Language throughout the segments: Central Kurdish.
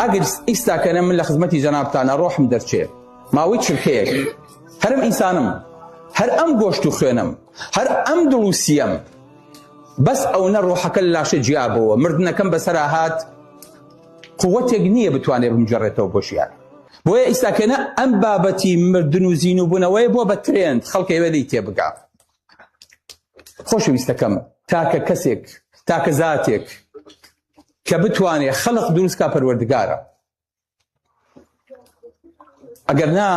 ئەگەر ئیستاکەنە من لە خزمەتی جەنابتانە ڕۆحم دەرچێ ماوەی چرکەیەک هەرم ئینسانم هەر ئەم گۆشت و خوێنم هەر ئەم دڵ و سیەم بەس ئەونە ڕۆحەکە لە لاشە جیابەوە مردنەکەم بەسەرا هات قوتێک نییە بتوانێت بمگەڕێتەوە بۆ ژیان بۆیە ئیستاکەنە ئەم بابەتی مردن و زین و بوونەوەی بۆ بە ترێند خەڵکەوێ لی تێبگا خۆشەویستەکەم تاکە کەسێک تاکە زاتێک کە بتوانێ خەڵق دروست کا پەروەردگارە ئەگەر نا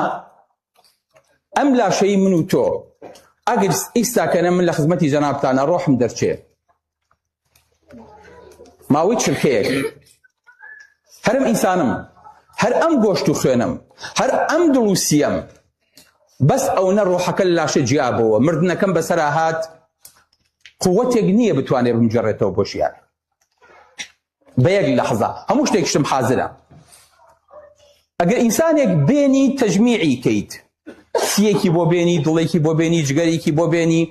ئەم لاشەی من و تۆ ئەگەر ئیستاکەنە من لە خزمەتی جەنابتانە ڕۆحم دەرچێ ماوەی چرکەیەک هەرم ئینسانم هەر ئەم گۆشت و خوێنم هەر ئەم دڵ و سیەم بەس ئەونە ڕۆحەکە لە لاشە جیابەوە مردنەکەم بەسەرا هات قوتێک نییە بتوانێت بمگەڕێتەوە بۆ ژیان بە یەک لەحزە هەموو شتێکشم حازرە ئەگەر ئینسانێک بێنی تەجمیعی کەیت سیەکی بۆ بێنی دڵێکی بۆ بێنی جگەرێکی بۆ بێنی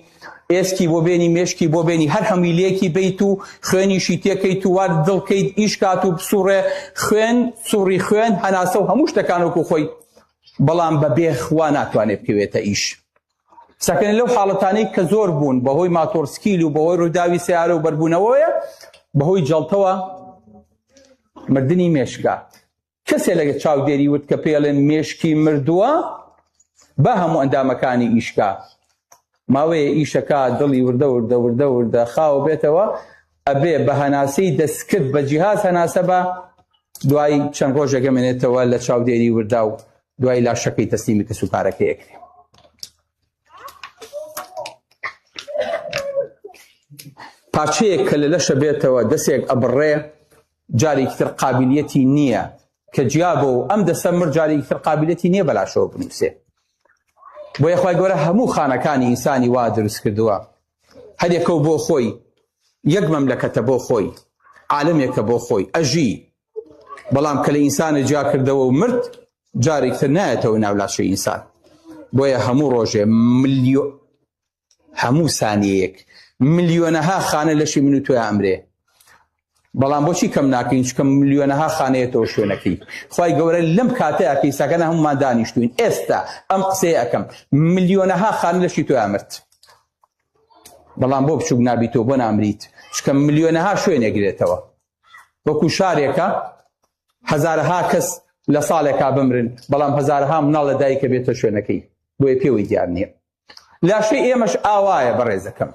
ئێسکی بۆ بێنی مێشکی بۆ بێنی هەر هەمووی لێکی بیت و خوێنیشی تێکەیت و وار دڵکەیت ئیش کات و بسوڕێ خوێن سوڕی خوێن هەناسە و هەموو شتەکان وەکو خۆی بەڵام بە بێ خوا ناتوانێت بکەوێتە ئیش سەکەن لەو حاڵەتانەی کە زۆر بوون بەهۆی ماتۆرسکیل و بەهۆی ڕووداوی سیارە و بەربوونەوەیە بەهۆی جەڵتەوە مردنی مێشکە کەسێ لەگە چاودێری وت کە پێڵێن مێشکی مردووە بە هەموو ئەندامەکانی ئیشکا ماوەیە ئیشەکە دڵی وردە وردە وردە وردە خاوە بێتەوە ئەبێ بە هەناسەی دەستکرد بە جیهاز هەناسە بە دوای چەند ڕۆژێک ئەمێنێتەوە لە چاودێری وردا و دوای لاشەکەی تەسلیمی کەسوکارەکەی ئەکرێ. پارچەیەک کە لە لەشە بێتەوە دەسێک ئەبڕێ جارێکی تر قابلیەتی نییە کە جیا بۆ و ئەم دەسە مر جارێکی تر قابلیەتی نییە بەلاشەوە بنووسێ بۆیە خوای گەورە هەموو خانەکانی ئینسانی وا دروست کردووە هەریەکە و بۆ خۆی یەک مەملەکەتە بۆ خۆی عالەمێکە بۆ خۆی ئەژی بەڵام کە لە ئینسانە جیا کردەوە و مرد جارێک تر نایەتەوە ناو لاشەی ئینسان بۆیە هەموو ڕۆژێ ملیۆ هەموو سانیەیەک ملیۆنەها خانە لەشی من و تۆی ئەمرێ بەڵام بۆچی کەم ناکەین چکە ملیۆنەها خانەیەتەوە شوێنەکەی خی گەورە لەم کاتەیە کەیساکەە هەمومان دانیشتوین ئێستا ئەم قسەیە ئەەکەم ملیۆنەها خانە لەشی تۆ ئەمرد بەڵام بۆ بچوک نابیتەوە بۆ نامریت چکە ملیۆنەها شوێنێک گرێتەوە وەکو شارێکە هەزارەها کەس لە ساڵێکا بمرن بەڵام هەزارەها مناڵ لە دایکە بێتە شوێنەکەی بۆیە پێوەی دیار نییە لاشەی ئێمەش ئاوایە بەڕێزەکەم.